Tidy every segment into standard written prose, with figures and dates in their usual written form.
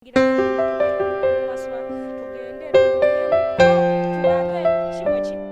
Tugende tulabe kimwe.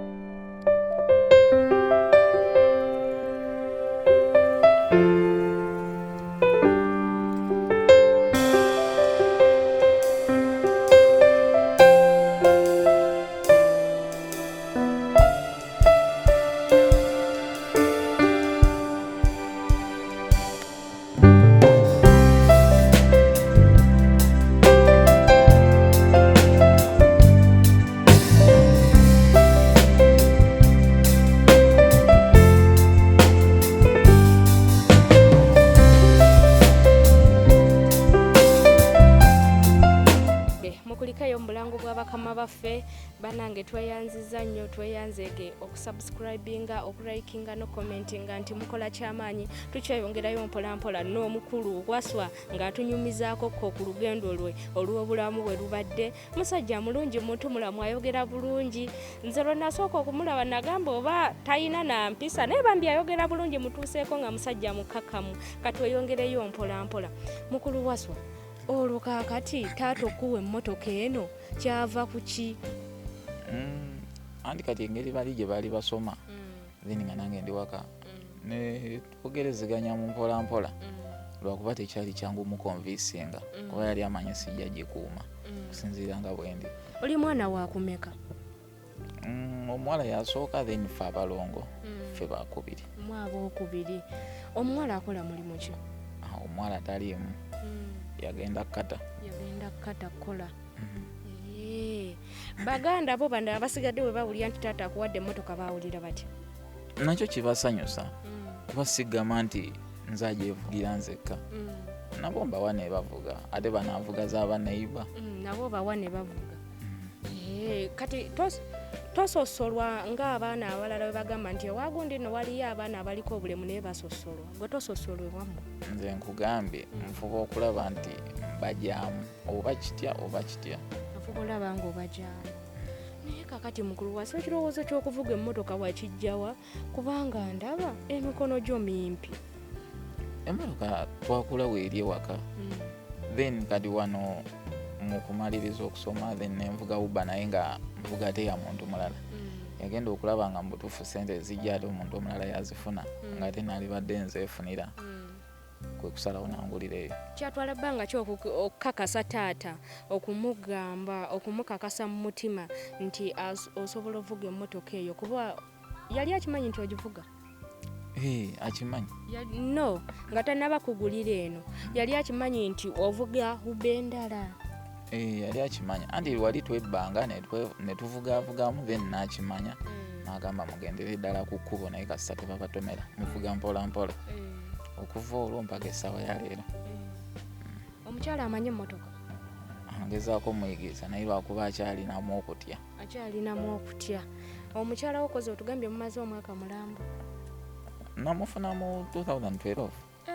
Mukulikeyo mu bulango bwa bakama baffe. Bannange, tweyanziza nnyo, tweyanzeege okusubscribinga, okulikinga n'okucommentinga nti mukola kyamaanyi. Tukyeyongerayo mpolampola n'omukulu Waswa ng'atunyumizaako ko ku lugendo lwe olw'obulamu bwe lubadde. Musajja mulungi, muntu mulamu, ayogera bulungi. Nze lwe nasooka okumulaba nagamba oba talina na mpisa, naye bambi ayogera bulungi, mutuuseeko nga musajja mukkakkamu. Katweyongereyo mpolampola. Mukulu Waswa, olwo kaakati taata okuwa emmotoka eno kyava ku ki? Anti kati engeri bali gye baali basoma, then nga nange ndi waka, ne twogerezeganya mu mpola mpola, lwakuba tekyali kyangu muconvincinga, kuba yali amanyi sijja gikuuma kusinziira nga bwendi. Oli mwana wakumeka? Omuwala yasooka, then ffe abalongo ffe bakubiri. Mu abookubiri. Omuwala akola mulimu ki? Ah, omuwala taliimu, yagenda kata. Yagenda kata kukola. Baganda bo bano abasigadde bwe bawulira nti taata akuwadde emmotoka, bawulira batya? Nakyo kibasanyusa, kuba sigamba nti nze agyevugira nzekka, nabo mbawa ne bavuga, ate banaavuga z'abaneiba. Nabo bawa ne bavuga. Kati tososolwa ng'abaana abalala bwe bagamba nti ewagundi nno waliyo abaana abaliko obulemu naye basosolwa? Gwe tososolwa ewammwe? Nze nkugambye, nfuba okulaba nti mbajaamu, oba kitya oba kitya. Ofuba olaba ng'obajaamu. Naye kakati mukulu Waswa, ekirowoozo ky'okuvuga emmotoka wakijjawa? Kubanga ndaba emikono gyo mimpi. Emmotoka twakula weeri ewaka, then kati wano mu kumaliriza okusoma, then nenvuga Uber, naye nga nvuga ate ya muntu mulala. Yagenda okulaba nga mu butuufu sente zijja, ate omuntu omulala yazifuna, nga ate naalibadde nzeefunira, kwe kusalawo nangulira eyo. Kyatwala bbanga ki okukakasa taata, okumugamba, okumukakasa mu mutima nti osobola ovuga emmotoka eyo? Kuba yali akimanyi nti ogivuga? Eh, akimanyi. No nga tanaba kugulira eno, yali akimanyi nti ovuga Uber endala? Eh, yali akimanyi, anti wali twebbanga ne tuvugaavugamu, then n'akimanya n'agamba mugendere ddala ku kkubo, naye kasita tebabatomera, muvuga mpola mpola. Okuva olwo mpaka essaawa ya leero. Omukyala amanyi emmotoka? Ngezaako muyigiriza, naye lwakuba akyalinamu okutya. Akyalinamu okutya. Omukyala wo kozi otugambye mumaze omwaka mulamba? Namufuna mu 2012,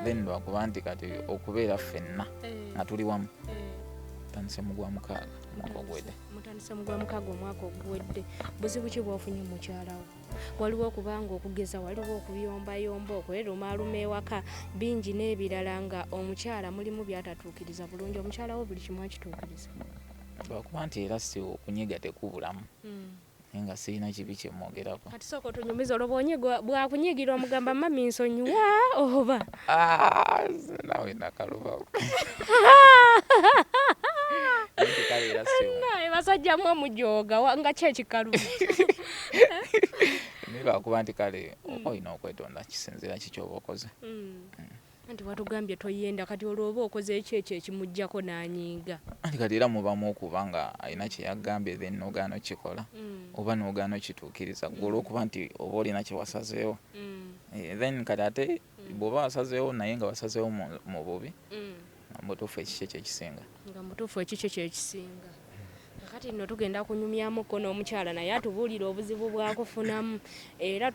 then lwakuba nti kati okubeera ffenna nga tuli wamu, tandise mu gwa mukaaga omwaka oguwedde. Mutandise mu gwa mukaaga omwaka oguwedde. Buzibu ki bwofunye mukyalawo? Waliwo okubanga okugeza, waliwo okuyombayomba, okwerumaaluma ewaka bingi n'ebirala, nga omukyala mulimu byatatuukiriza bulungi. Omukyala wo buli kimu akituukiriza? Lwakuba nti era si okunyiga tekubulamu, naye nga sirina kibi kyemwogerako. Kati sooka otunyumiza, olwo bwakunyigira omugamba, "Mami, nsonyiwa," oba? Ah, nawe nakaluba. Nti kale era si Naye basajja mwe mujooga, nga ki ekikaluba? Naye lwakuba nti kale oba olina okwetonda, kisinziira ki kyoba okoze. Anti watugambye toyenda, kati olwo oba okoze eki ekyo ekimugjako n'anyiiga? Anti kati era mubamu okuba nga alina kyeyagambye, then nogaana okikola oba nogaana okituukiriza gwe olwokuba nti oba olina kyewasazeewo. Then kati ate bw'oba wasazeewo naye nga wasazeewo mu bubi, mutuufu ekikye kyekisinga. Nga mutuufu ekikyo kyekisinga. Kakati nno tugenda kunyumyamuko n'omukyala, naye atubuulire obuzibu bwakufunamu. Era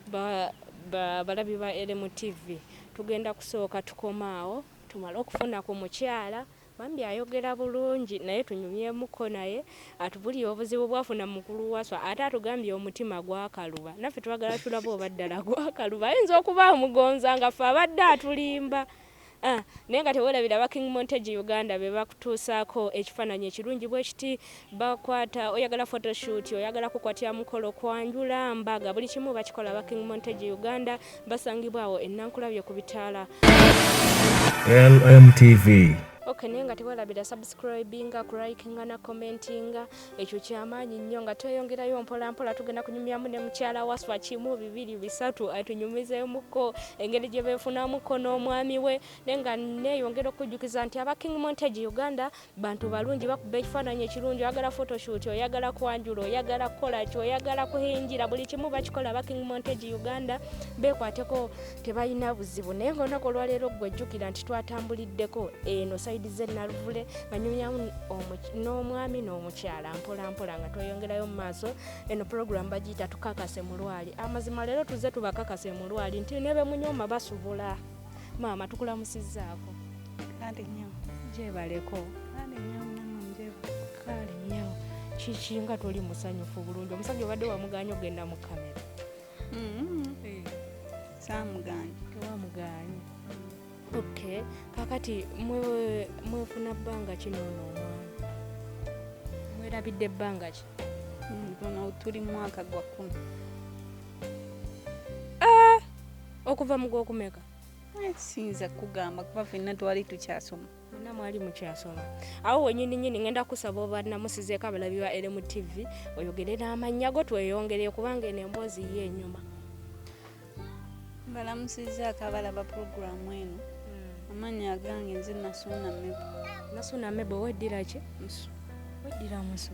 balabi ba LMTV, tugenda kusooka tukomaawo tumale okufuna ku mukyala. Bambi ayogera bulungi, naye tunyumyemuko naye atubulire obuzibu bwafuna. Mukulu Waswa ate atugambye omutima gwakaluba, naffe twagala tulabe oba ddala gwakaluba. Ayinza okuba amugonza nga ffe abadde atulimba. Naye nga teweerabira ba King Montage Uganda be bakutuusaako ekifaananyi ekirungi bwe kiti. Bakwata, oyagala photoshoot, oyagala kukwatira mukolo, kwanjula, mbaga, buli kimu bakikola. Ba King Montage Uganda basangibwa awo e Nankulabye ku bitaala. LMTV. Ok, naye nga tewerabira subscribinga, kulikinga na commentinga, ekyo kyamaanyi nnyo. Nga tweyongerayo mpolampola, tugenda kunyumyamu ne mukyala Waswa kimu bibiri bisatu, atunyumizeemuko engeri gye beefunamuko n'omwami we. Naye nga neeyongera okujjukiza nti aba King Montage Uganda bantu balungi, bakuba ekifaananyi ekirungi. Oyagala photoshoot, oyagala kwanjula, oyagala kukola ki, oyagala kuhinjira, buli kimu bakikola. Aba King Montage Uganda beekwateko, tebalina buzibu. Naye nga olunaku olwaleero gwe jjukira nti twatambuliddeko eno side z'e Naluvule nga nyumyamu n'omwami n'omukyala mpolampola nga tweyongerayo mu maaso. Eno program bagiyita Tukakase Mulwali. Amazima leero tuzze tubakakase mulwali nti ne bemunyoma basobola. Maama, tukulamusizzaako. Kale nnyo. Gyebaleko. Kale nnyo, namwe njebaleko. Kale nnyo. Kiki nga toli musanyufu bulungi? Omusajja obadde wamuganya okugenda mu kamera? Saamuganya. Tewamuganye. Ok, kakati mwefuna bbanga ki noono omwami? Mwerabidde ebbanga ki? Guno tuli mu mwaka gwa 10. Okuva mu gwokumeka? Siyinza kugamba kuba ffenna twali tukyasoma. Mwenna mwali mukyasoma. Awo wenyini nyini ngenda kusaba oba namusizeeko abalabi ba LMTV, oyogere n'amannya go tweyongere, kubanga eno emboozi ye enyuma. Mbalamusizzaako abalaba puroguramu eno. Amannya agange nze Nasuuna Mebo. Nasuuna Mebo, weddira ki? Musu. Weddira musu.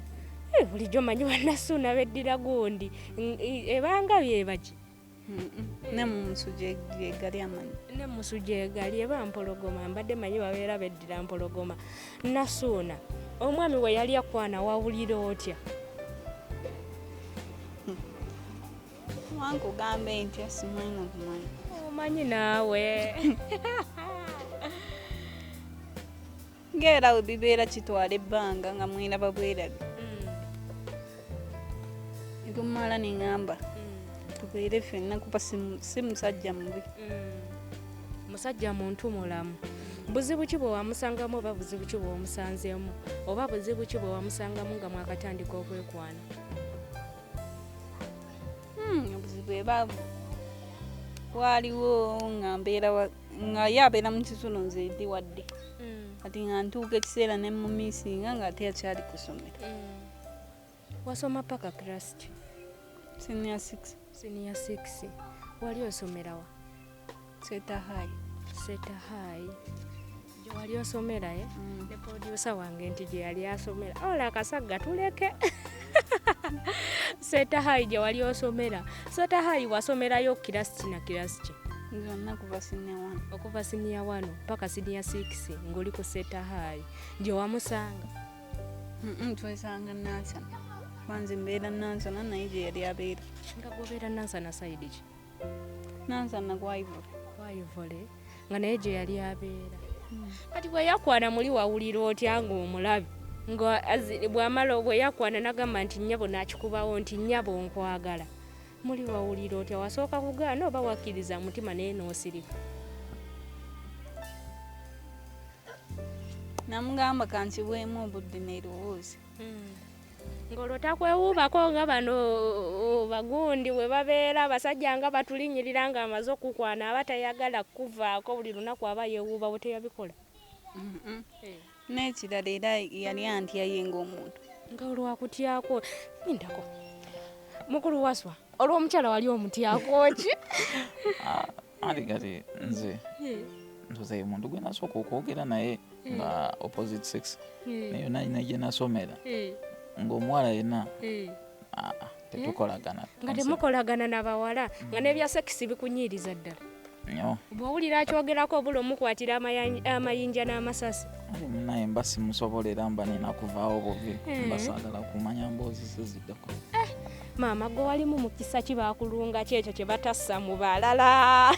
Bulijjo manyi bannasuuna beddira gundi. Ebanga byebaki? Ne mu musu gye gali amannya. Ne musu gye gali, eba mpologoma. Mbadde manyi babeera beddira mpologoma. Nasuuna, omwami we yali akwana wawulira otya? Wankugambe ntya, simanyi na kumanya. Omanyi naawe. Ng'era we bibeera kitwala ebbanga nga mweraba bwerabi. Ebimala ne ŋŋamba tubeere ffenna kuba si musajja mubi. Musajja muntu mulamu. Buzibu ki bwe wamusangamu oba buzibu ki bwe wamusanzeemu oba buzibu ki bwe wamusangamu nga mwakatandika okwekwana? Obuzibu eba waliwo nga mbeera nga ye abeera mu kisulo, nze ndi wadde. Kati nga ntuuka ekiseera ne mumiisinga nga ate akyali ku ssomero. Wasoma paka class ki? Senior 6. Senior 6. Wali osomera wa? Seta High. Seta High. Gye wali osomera, eh? Ne producer wange nti gye yali asomera. Ola akasagga tuleke. Seta High gye wali osomera. Seta High wasomerayo class ki na class ki? Zonna kuva senior 1. Okuva senior 1 paka senior 6 ng'oli ku Seta High. Gye wamusanga? Twesanga Nansana. Kwanza mbeera Nansana naye gye yali abeera. Nga gw'obeera Nansana side ki? Nansana kwa Ivory. Kwa Ivory. Nga naye gye yali abeera. Kati bwe yakwana muli wawulira otya ng'omulabi? Nga bw'amala bwe yakwana n'agamba nti nnyabo n'akikubawo nti nnyabo nkwagala. Muli wawulira otya? Wasooka kugaana oba wakkiriza mutima naye n'osirika? Namugamba kankiweemu obudde neerowooze. Ng'olwo takwewuubako nga bano bagundi bwe babeera abasajja nga batulinnyirira ng'amaze okukwana aba tayagala kuvaako buli lunaku aba yeewuuba bwe teyabikola. N'ekirala era yali antya ye ng'omuntu. Nga olwakutyako lindako. Mukulu Waswa, olw'omukyala wali omutyako ki? Anti kati nze ntuze omuntu gwe nasooka okwogera naye nga opposite sex naye yonna nina gye nasomera ng'omuwala yenna tetukolagana. Nga temukolagana na bawala, nga n'ebya sex bikunyiiriza ddala. Nnyo. Bw'owulira akyogerako obula omukwatira amayinja n'amasasi. Ate munnaye mba simusobolera, mba nina kuvaawo buvi, mba saagala kumanya mboozi ze ziddako. Maama gwe walimu mukisa ki baakulunga ki ekyo kye batassa mu balala?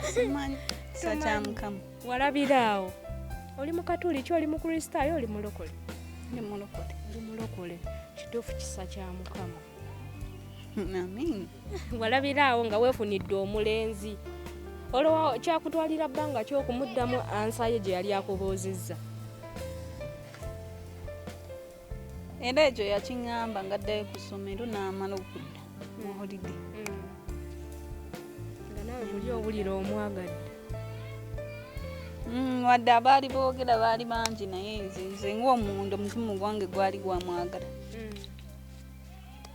Simanyi, kisa kya Mukama. Walabira awo. Oli Mukatuliki, oli Mukristaayo, oli mulokole? Ndi mulokole. Oli mulokole. Kituufu kisa kya Mukama. Amiina. Walabira awo nga weefunidde omulenzi. Olwo kyakutwalira bbanga ki okumuddamu ansa ye gye yali akubuuzizza? Era ekyo yakiŋŋamba nga addayo ku ssomero n'amala okudda mu holiday. Nga naawe muli owulira omwagadde. Wadde abaali boogera baali bangi, naye nze ng'omuntu omutima gwange gwali gwamwagala.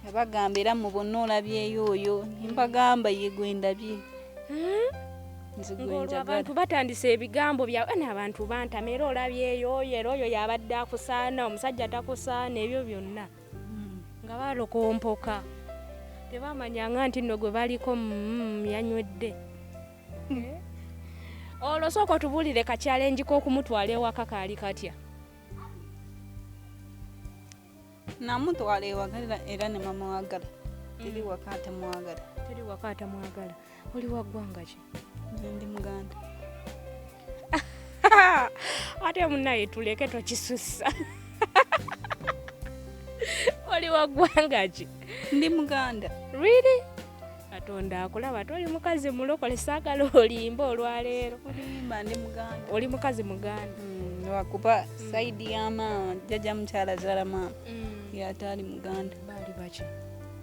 Yabagamba era mu bonna olabyeyo oyo, mbagamba ye gwe ndabye. Nze gwe Ng'olwo njagala. Abantu batandise ebigambo byabwe, n'abantu bantama, era olabyeyo oyo, era oyo yabadde akusaana, omusajja takusaana, ebyo byonna. Nga balokompoka. Tebamanyanga nti nno gwe baliko, yanywedde. Olwo sooka otubuulire ka challenge k'okumutwala ewaka kaali katya? Namutwala ewaka era ne mamwagala. Teri waka atamwagala. Teri waka atamwagala. Oli wa ggwanga ki? Nze ndi Muganda. Ate munnaye tuleke tokisussa. Oli wa ggwanga ki? Ndi Muganda. Really? Katonda akulaba toli mukazi mulokole, saagala olimba olwaleero. Olimba, ndi Muganda. Oli mukazi Muganda. Lwakuba side ya maama, jjajja mukyala zaala maama. Yataali Muganda. Baali baki?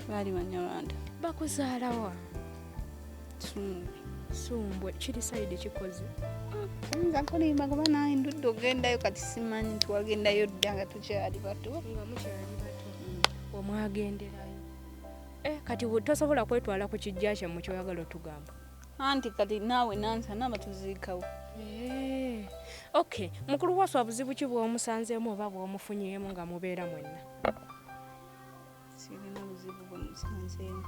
Baali Banyarwanda. Bakuzaalawa? Sumbwe. Sumbwe, kiri side kikoze. Nza kulimba kuba nange ndudde ogendayo kati simanyi nti wagendayo dda nga tukyali bato. Nga mukyali bato. Omwagenderayo. Kati tosobola kwetwala ku kijja kyammwe ky'oyagala otugamba. Anti kati naawe Nansana batuziikawo. Okay, mukulu Waswa buzibu ki bw'omusanzeemu oba bw'omufunyeemu nga mubeera mwenna? Sirina buzibu bwe musanzeemu.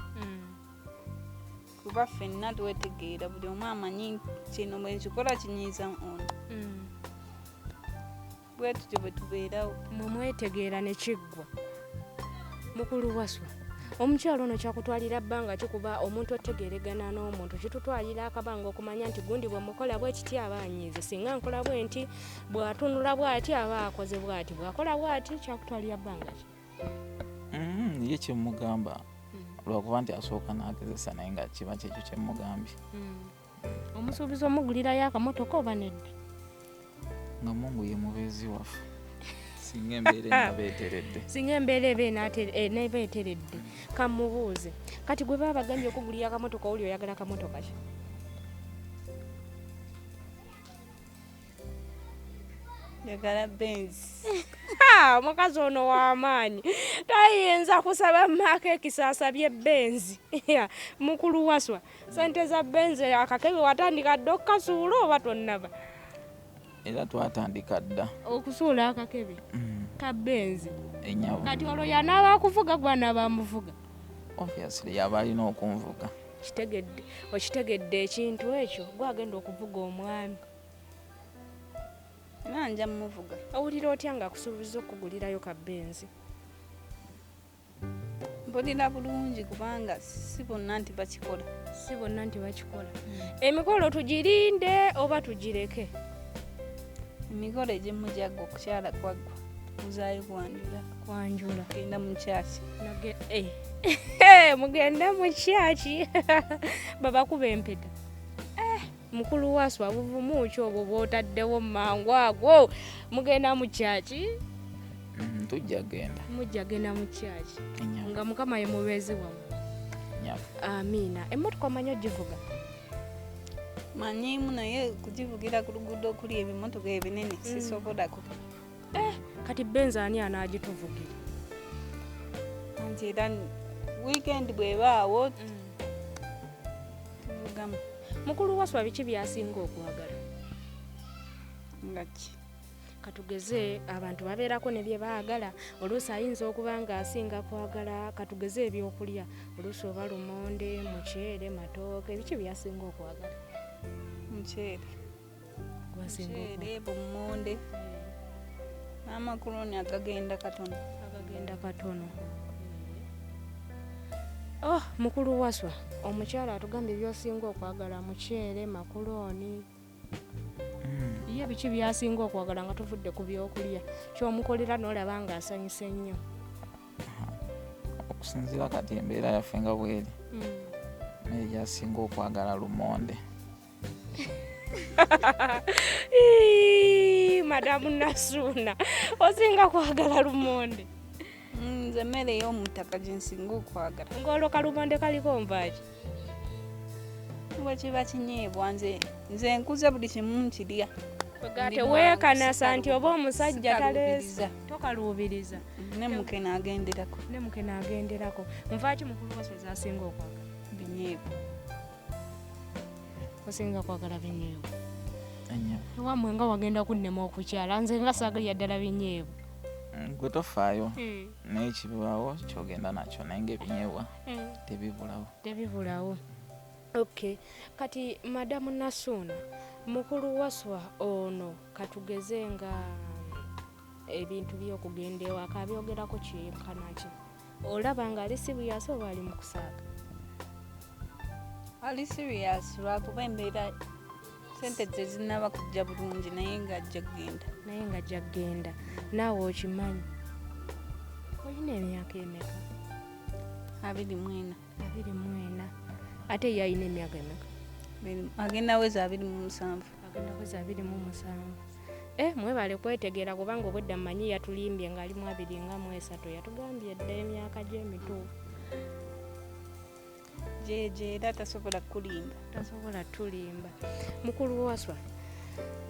Kuba ffenna twetegeera, buli omu amanyi kino bwe nkikola kinyiiza ono. Bwe tutyo bwe tubeerawo. Mwe mwetegeera ne kiggwa. Mukulu Waswa, omukyalo ono kyakutwalira bbanga kikuba omuntu otegeeregana n'omuntu, kitutwalira akabanga okumanya nti gundi bwe mukola bwe kiti aba anyiize, singa nkola bwe nti bw'atunula bw'ati aba akoze bw'ati, bw'akola bw'ati, kyakutwalira bbanga ki? Ye kye mmugamba lwakuba nti asooka n'agezesa naye nga kiba kyekyo kye mmugambye. Omusuubiza omugulirayo akamotoka oba nedda? Nga Mungu ye mubeezi waffe. Singa embeera enaaba eteredde. Singa embeera eba eneeba eteredde. Kamubuuze. Kati gwe baba bagambye okugulira akamotoka oli oyagala akamotoka ki? Njagala Benz. Omukazi ono w'amaanyi. Tayinza kusaba Mark X asabye Benz. Mukulu Waswa, ssente za Benz akakebe watandika dda okukasuula oba tonnaba? Era twatandika dda. Okusuula akakebe ka Benz. Ennyabo. Kati olwo yanaaba akuvuga gw'anaaba amuvuga? Obviously yaba alina okunvuga. Kitegedde, okitegedde ekintu ekyo gw'agenda okuvuga omwami. Era nja mmuvuga. Owulira otya ng'akusuubiza okugulirayo ka Benz? Mpulira bulungi kubanga si bonna nti bakikola. Si bonna nti bakikola. Emikolo tugirinde oba tugireke? Emikolo egimu gyaggwa, okukyala kwaggwa. Tuzaayo kwanjula. Kwanjula. Genda mu kyaki. Mugende mu kyaki. Babakuba empeta. Mukulu Waswa buvumu ki obwo bw'otaddewo mu mangu ago? Mugenda mu kyaki? Tujja genda. Mujja genda mu kyaki. Ennyabo. Nga Mukama ye mubeezi wammwe. Ennyabo. Amiina. Emmotoka omanyi ogivuga? Manyiimu naye kugivugira ku luguudo okuli ebimotoka ebinene sisobolako. Kati Benz ani anaagituvugira? Anti era weekend bw'ebaawo tuvugamu. Mukulu Waswa biki by'asinga okwagala? Nga ki? Katugeze abantu babeerako ne bye baagala, oluusi ayinza okuba ng'asinga kwagala katugeze ebyokulya, oluusi oba lumonde, muceere, matooke, biki by'asinga okwagala? Muceere. Gwasinga Muceere, okwagala. bummonde. N'amakuloni agagenda katono. Agagenda katono. Oh, mukulu Waswa, omukyala atugambye by'osinga okwagala muceere, makuloni. Ye biki by'asinga okwagala nga tuvudde ku byokulya? Ky'omukolera n'olaba ng'asanyuse nnyo. Okusinziira kati embeera yaffe nga bw'eri. Mmere gy'asinga okwagala lumonde. Madamu Nasuuna, osinga kwagala lumonde? Nze emmere ey'omuttaka gye nsinga okwagala. Ng'olwo kalumonde kaliko nvaaki? Bwe kiba kinyeebwa, nze nkuze buli kimu nkirya. Teweekanasa nti oba omusajja taleese, tokaluubiriza. Ne mukene agenderako. Ne mukene agenderako. Nvaaki mukulu Waswa z'asinga okwagala? Binyeebwa. Osinga kwagala binyeebwa? Ewammwe nga wagenda kunnema okukyala, nze nga saagalya ddala binyeebwa. Gwe tofaayo, naye kibaawo kyogenda nakyo, naye ng'ebinyeebwa tebibulawo. Tebibulawo. Okay, kati Madamu Nasuuna, mukulu Waswa ono katugeze nga ebintu by'okugenda ewaka abyogerako kyenkana ki? Olaba nga ali serious oba ali mu kusaaga? Ali serious lwakuba embeera sente tezinnaba kujja bulungi, naye ng'ajja kugenda. Naye ng'ajja kugenda. Naawe okimanyi. Olina emyaka emeka? 24. 24. Ate ye alina emyaka emeka? Agenda weza 27. Agenda weza 27. Mwebale kwetegeera kubanga obwedda mmanyi yatulimbye ng'ali mu 23, yatugambye dda emyaka gy'emituufu. Jeje era tasobola kulimba. Tasobola tulimba. Mukulu Waswa,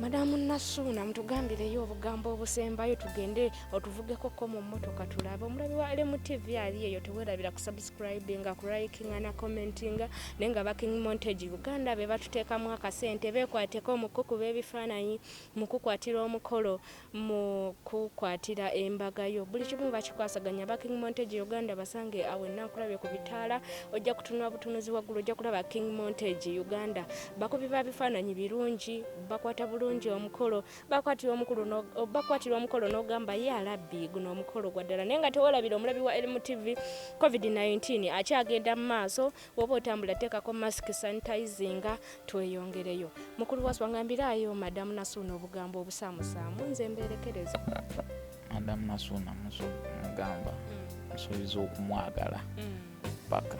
Madamu Nasuuna, mutugambireyo obugambo obusembayo tugende otuvugeko ko mu mmotoka tulabe. Omulabi wa LMTV ali eyo teweerabira kusubscribinga, kulikinga na commentinga, naye nga ba King Montage Uganda be batuteekamu akasente, beekwateko mu kukuba ebifaananyi, mu kukwatira omukolo, mu kukwatira embaga yo. Buli kimu bakikwasaganya. Ba King Montage Uganda basange awo ennakulabye ku bitaala, ojja kutunula butunuzi waggulu, ojja kulaba King Montage Uganda. Bakubi ba bifaananyi birungi, bakwata bulungi omukolo, bakwatira omukolo n'ogamba ye alabbi guno omukolo gwa ddala. Naye nga teweerabira omulabi wa LMTV, COVID-19 akyagenda mu maaso, bw'oba otambula teekako mask, sanitizinga, tweyongereyo. Mukulu Waswa, ngambirayo Madamu Nasuuna obugambo obusaamusaamu, nze mbeerekereza. Madamu Nasuuna mugamba nsuubiza okumwagala paka.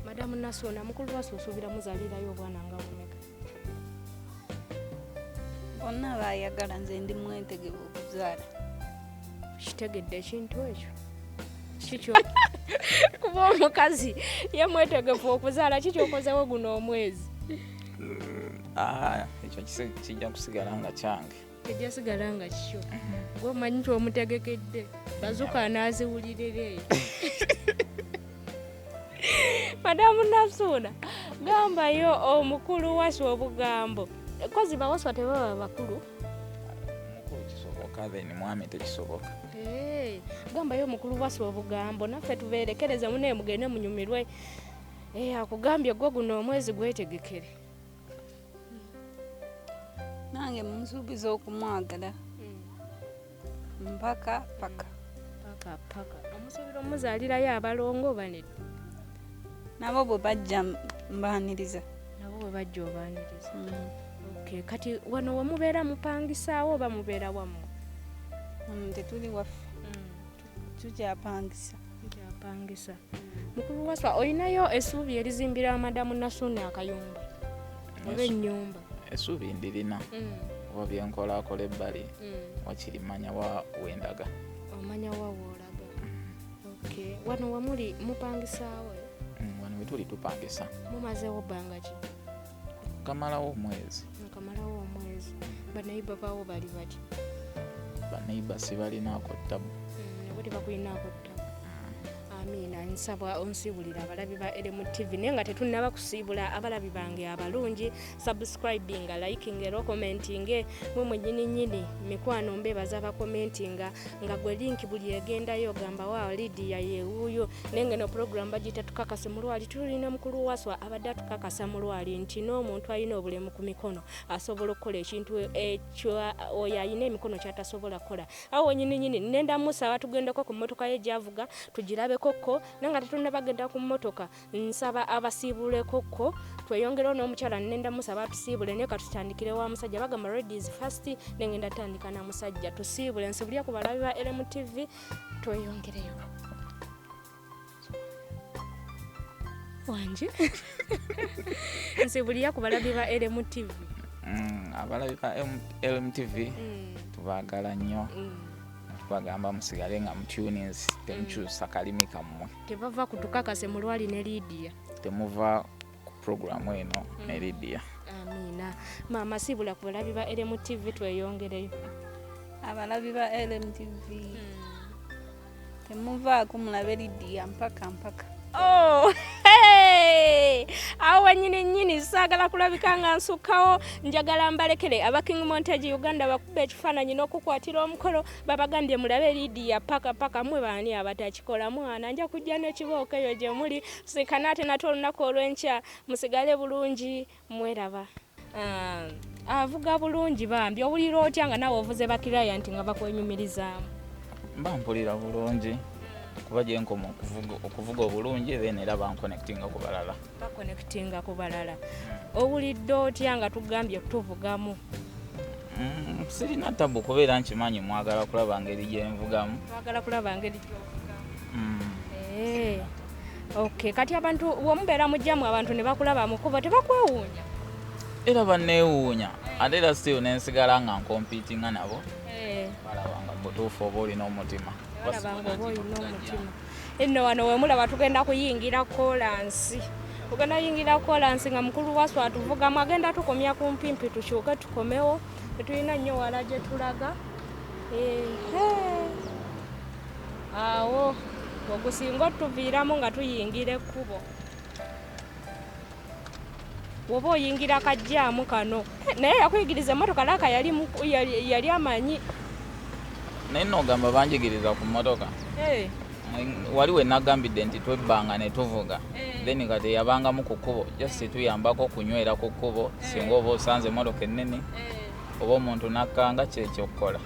Madamu Nasuuna, mukulu Waswa osuubira muzaalirayo obwana nga bumeka? Bonna baayagala, nze ndi mwetegefu okuzaala. Kitegedde ekintu ekyo? Kikyo kuba omukazi ye mwetegefu okuzaala, kikyokozewo guno omwezi? Ekyo kijja kusigala nga kyange. Kijja sigala nga kikyo. Gwe omanyi ky'omutegekedde, bazuka anaaziwulirira eyo. Madamu Nasuuna, gambayo omukulu Waswa obugambo. Kozi bawaswa tebaba bakulu. Mukulu kisoboka, then mwami tekisoboka. Gambayo omukulu Waswa obugambo, naffe tubeerekereze munne mugende munyumirwe. Akugambye gwe guno omwezi gwetegekere. Nange munsuubiza okumwagala mpaka paka. Paka paka. Omusuubira omuzaalirayo abalongo oba nedda? Nabo bwe bajja mbaaniriza. Nabo bwe bajja obaaniriza. Okay, kati wano we mubeera mupangisaawo oba mubeera wammwe? Tetuli waffe. Tukyapangisa. Tukyapangisa. Mukulu Waswa, olinayo essuubi erizimbira Madamu Nasuuna akayumba oba ennyumba? Essuubi ndirina. Oba byenkola akola ebbali, wakiri mmanya wa wendaga. Omanya wa woolaga. Okay, wano wamuli mupangisaawo? Wano we tuli tupangisa. Mumazeewo bbanga ki? Kamalawo omwezi. Kamalawo omwezi. Baneiba bawo bali batya? Baneiba sibalinaako ttabu. Nabo tebakulinaako ttabu. Amiina, nsaba onsiibulira abalabi ba LMTV, naye nga tetunnaba kusiibula abalabi bange abalungi, subscribinga, likinga era commentinge mwe mwennyini nnyini. Mikwano mbeebaza abakomentinga nga gwe link buli egendayo ogamba waawo Lydia ye wuuyo. Naye nga eno program bagiyita Tukakase Mulwali. Tulina mukulu Waswa abadde atukakasa mulwali nti n'omuntu alina obulemu ku mikono asobola okukola ekintu ekyo oyo alina emikono ky'atasobola kukola. Awo wennyini nnyini nenda musaba tugendeko ku mmotoka ye gy'avuga tugirabeko ko, naye nga tetunnaba genda ku mmotoka nsaba abasiibuleko ko tweyongerewo n'omukyala. Nenda musaba atusiibule, naye katutandikire wa musajja. Bagamba ladies first, nengenda tandika na musajja. Tusiibule, nsiibulye ku balabi ba LMTV, tweyongereyo. Wanje nsibulira ku balabi ba LMTV. Abalabi ba LMTV tubaagala nnyo. Tubagamba musigale nga mutunings, temukyusa kalimi kammwe. Tebava kutukakase mulwali ne Lydia. Temuva ku programu eno ne Lydia. Amiina. Maama sibula ku balabi ba LMTV tweyongereyo. Abalabi ba LMTV temuvaako, mulabe Lydia mpaka mpaka. Oh, hey! Awo wennyini nnyini saagala kulabika nga nsukkawo, njagala mbalekere aba King Montage Uganda bakuba ekifaananyi n'okukwatira omukolo, babagambye mulabe Lydia paka paka. Mmwe baani abatakikola? Mwana nja kujja n'ekibooko eyo gye muli sinkana ate nate olunaku olw'enkya. Musigale bulungi, mweraba. Avuga bulungi bambi. Owulira otya nga naawe ovuze bakiraya nti nga bakwenyumirizaamu? Mba mpulira bulungi kuba gyenkoma okuvuga obulungi, then era banconnectinga ku balala. Baconnectinga ku balala. Owulidde otya nga tugambye tuvugamu? Sirina tabu kubeera nkimanyi mwagala kulaba ngeri gyenvugamu. Twagala kulaba ngeri gyovugamu. Okay, kati abantu womubeera mujjamu abantu ne bakulaba mu kkubo tebakwewuunya? Era banneewuunya, ate era still nensigala nga ncompetinga nabo. Balaba nga butuufu oba olina omutima. Balaba nga oba olina omutima. Nno wano wemulaba tugenda kuyingira kolansi, tugenda yingira kolansi nga mukulu wasu atuvugamu, agenda tukomya ku mpimpi tukyuke tukomewo. Tetulina nnyo wala gye tulaga. Ehe. Awo ogusinga otuviiramu nga tuyingira ekkubo, woba oyingira kajjaamu kano. Naye yakuyigiriza emmotoka laaka yali yali amanyi. Naye nno ogamba banjigiriza ku mmotoka. Wali we nagambidde nti twebbanga ne tuvuga. Then kati yabangamu ku kkubo, just tuyambako okunywera ku kkubo singa oba osanze emmotoka ennene oba omuntu nakkanga kyekyokukola.